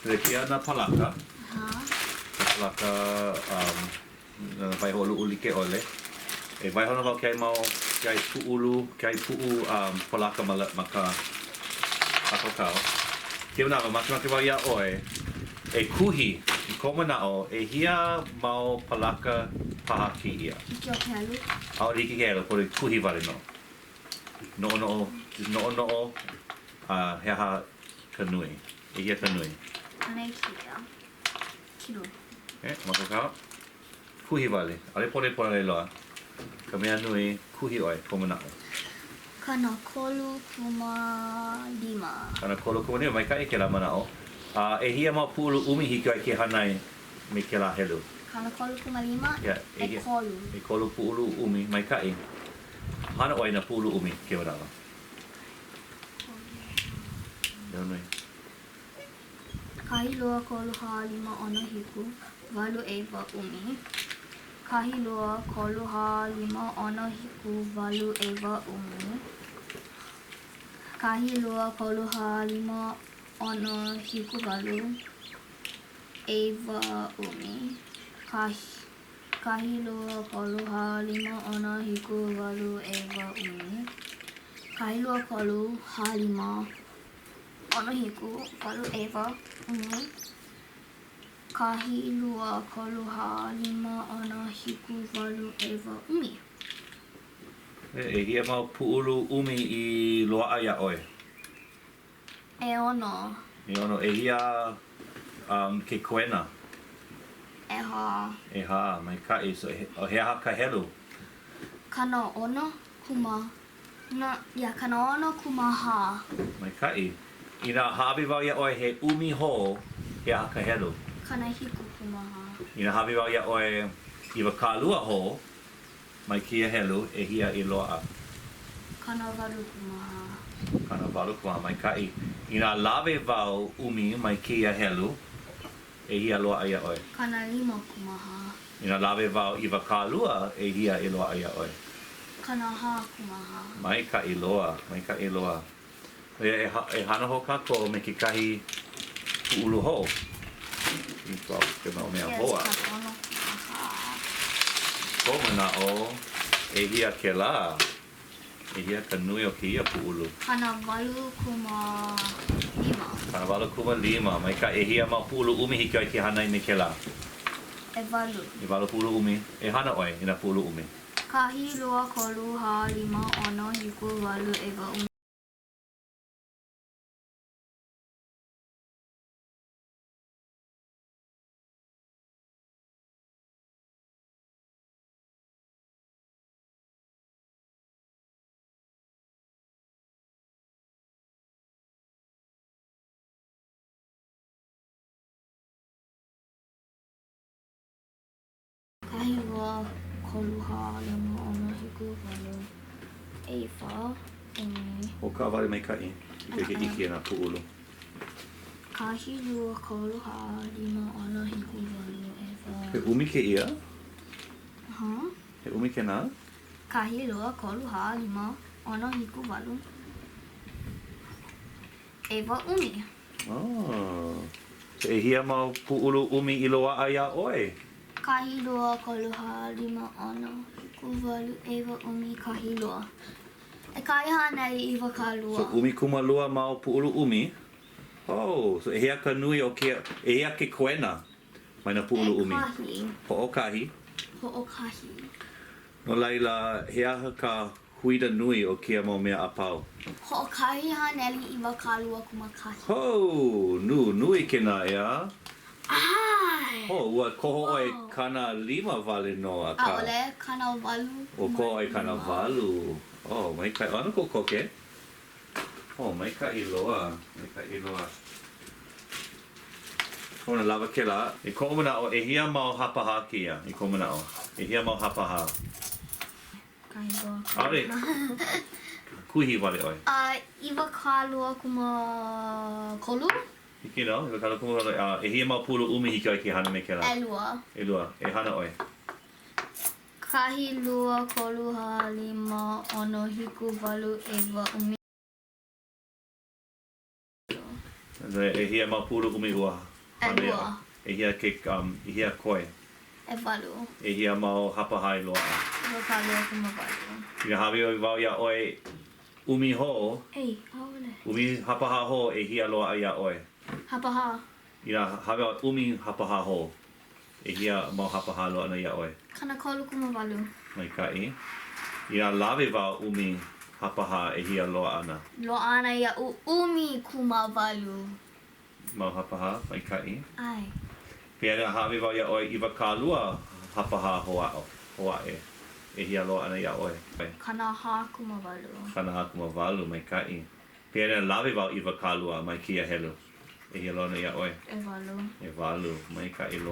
Kēia nā palaka. Nā palaka um, nā waihoʻoluʻu like ʻole. E waiho ana wau kekahi mau, kekahi pūʻulu, kekahi puʻu um, palaka ma, ma ka ʻākaukau. Kēia manawa, makemake wau iā ʻoe e kuhi i kou manaʻo, ʻehia mau palaka paha kēia? Hiki ʻo ke helu? ʻAʻole hiki ke helu, pono e kuhi wale nō. Noʻonoʻo, just noʻonoʻo, a he aha ka nui? ʻEhia ka nui? ʻAne kēia. Kilo. E, mākaukau. Kuhi wale. ʻAʻole pono e punalele loa. Ka mea nui, kuhi ʻoe, kou manaʻo. 30 kūmālima. 30 kūmālima, maikaʻi kēlā manaʻo. A ʻehia mau pūʻulu ʻumi hiki ai ke hānai me kēlā helu? 30 kūmālima, Yeah, ʻehia. ʻekolu. ʻEkolu pūʻulu ʻumi, maikaʻi. Hana ʻoe i nā pūʻulu ʻumi kēia manawa. Leo nui. Kahi lua kolu hā lima ʻono hiku walu ʻeiwa ʻumi. Kahi lua kolu hā lima ʻono hiku walu ʻeiwa ʻumi. Kahi lua kolu hā lima ʻono hiku walu ʻeiwa ʻumi. Kahi lua kolu hā lima ʻono hiku walu ʻeiwa ʻumi. Kahi lua kolu hā lima ʻono hiku walu ʻeiwa ʻumi. Kahi lua kolu hā lima ʻono hiku walu ʻeiwa ʻumi. ʻEhia mau pūʻulu ʻumi i loaʻa iā ʻoe? ʻEono. ʻEono. ʻEhia um, ke koena? ʻEhā. ʻEhā. Maikaʻi. So, he aha ka helu? 60 kūmā, no, yeah, 60 kūmāhā. Maikaʻi. Inā hāʻawi wau iā ʻoe he ʻumi hou, he aha ka helu? 70 kūmāhā. Inā hāʻawi wau iā ʻoe 20 hou, Mai kēia helu, ʻehia i loaʻa? 80 kūmāhā. 80 kūmāhā, maikaʻi. Inā lawe wau ʻumi mai kēia helu, ʻehia loaʻa iā ʻoe? 50 kūmāhā. Inā lawe wau 20, ʻehia i loaʻa iā ʻoe? 40 kūmāhā. Maikaʻi loa, maikaʻi loa. E, e hana hou kākou me kekahi pūʻulu hou. I ko ke mau mea hou aʻe. Kou manaʻo, ʻehia kēlā? ʻEhia ka nui o kēia pūʻulu? 80 kūmālima. 80 kūmālima. Maikaʻi. ʻEhia mau pūʻulu ʻumi hiki ai ke hana me kēlā? ʻEwalu. ʻEwalu pūʻulu ʻumi. E hana ʻoe i nā pūʻulu ʻumi. Kahi lua kolu hā lima ʻono hiku walu ʻeiwa ʻumi. Kahi lua kolu hā lima ʻono hiku walu ʻeiwa ʻumi. Hoʻokaʻawale maikaʻi i ke ʻike i nā pūʻulu. Kahi lua kolu hā lima ʻono hiku walu ʻeiwa. He ʻumi kēia? Huh? He ʻumi kēnā? Kahi lua kolu hā lima ʻono hiku walu ʻeiwa ʻumi. Oh. So ʻehia mau pūʻulu ʻumi i loaʻa iā ʻoe? Kahi lua kolu hā lima ʻono hiku walu ʻeiwa ʻumi kahi lua. ʻEkahi haneli 20. So 12 mau pūʻulu ʻumi. Oh, so ʻehia ka nui o kēia, ʻehia ke koena mai nā pūʻulu ʻumi? ʻEkahi. Hoʻokahi. Hoʻokahi. No laila, he aha ka huina nui o kēia mau mea a pau? Hoʻokahi haneli 20 kūmākahi. Ho! Nu, nui kēnā, ʻeā? ʻAe! Ho, ua koho ʻoe 50 wale nō, akā. ʻAʻole, 80 Ua koho ʻoe 80. Oh, maikaʻi. ʻAno kokoke. Oh, maikaʻi loa, maikaʻi loa. Kona lawa kēlā. I koʻu manaʻo, ʻehia mau hapahā kēia, i kou manaʻo? ʻEhia mau hapahā? ʻAʻole. Kuhi wale ʻoe. A 20 kūmākolu. Hiki nō, 20 kūmākolu. A ʻehia mau pūʻulu ʻumi hiki ai ke hana me kēlā? ʻElua. ʻElua. E hana ʻoe. Kahi lua kolu hā lima ʻono hiku walu ʻeiwa ʻumi. ʻEhia mau pūʻulu ʻumi ua. ʻElua. ʻEhia ke, um, ʻehia koe? ʻEwalu. ʻEhia mau hapahā i loaʻa? 28. Inā hāʻawi wau iā ʻoe ʻumi hou. ʻEi, ʻaʻole. ʻUmi hapahā hou, ʻehia loaʻa iā ʻoe? Hapahā. Inā hāʻawi wau ʻumi hapahā hou, ʻehia mau hapahā loaʻa ana iā ʻoe? 38. Maikaʻi. Inā lawe wau ʻumi hapahā, ʻehia loaʻa ana? Loaʻa ana iaʻu 18. Mau hapahā, maikaʻi. ʻAe. Pehea inā hāʻawi wau iā ʻoe 20 hapahā hou aʻo, hou aʻe, ʻehia loaʻa ana iā ʻoe? 48. 48, maikaʻi. Pehea inā lawe wau 20 mai kēia helu, ʻehia loaʻa ana iā ʻoe? ʻEwalu. ʻEwalu, maikaʻi loa.